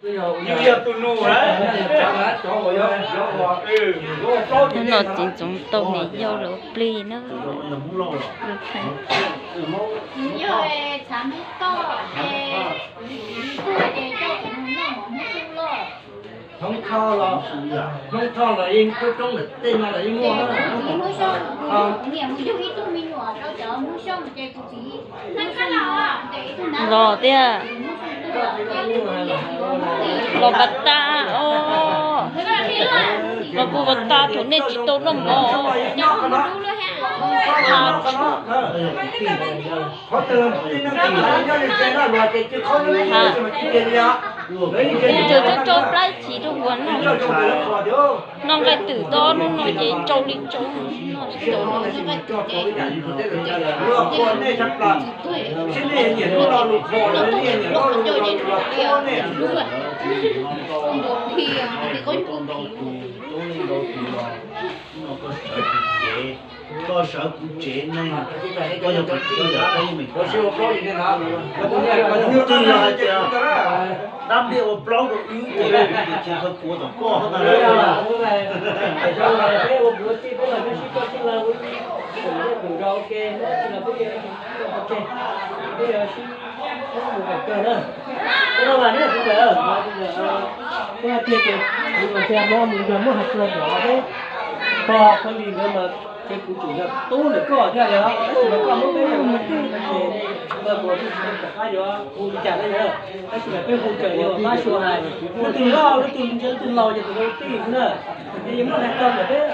Hnub no txiv ntxoov tau niam yau lawv ua plig na. Hnub tho los, hnub tho los yeej roob roob lawm, tej no los yeej muaj. Los tiag. Los pas tas os. Los kuj pas tas thaum nej tsis tau noj mov. Ces rau rau plaub txiv rau huv no. Noj nqaij twm tau ob hnub no ces tsau li tsau. Koj sawv kuv tsev neeg, koj yog kuv tij lawm, koj yeej meem koj. Kuv twb yog hais tias dab ntiaj ua plaub rau wb ces kuv tus kheev khaws kuv tom koj na. Ces kuv tseem yog tub ntawm koj thiab yog, tab sis mas koj muab peb yog ces kuv tsis tau rov qab yuav hu li cas na yog, tab sis mas peb hu raws li uas pab suav hais, leej twg loj leej twg ntse leej twg laus ces tus ntawd tij xwb na. Ces yeej muab hais txog ntawm peb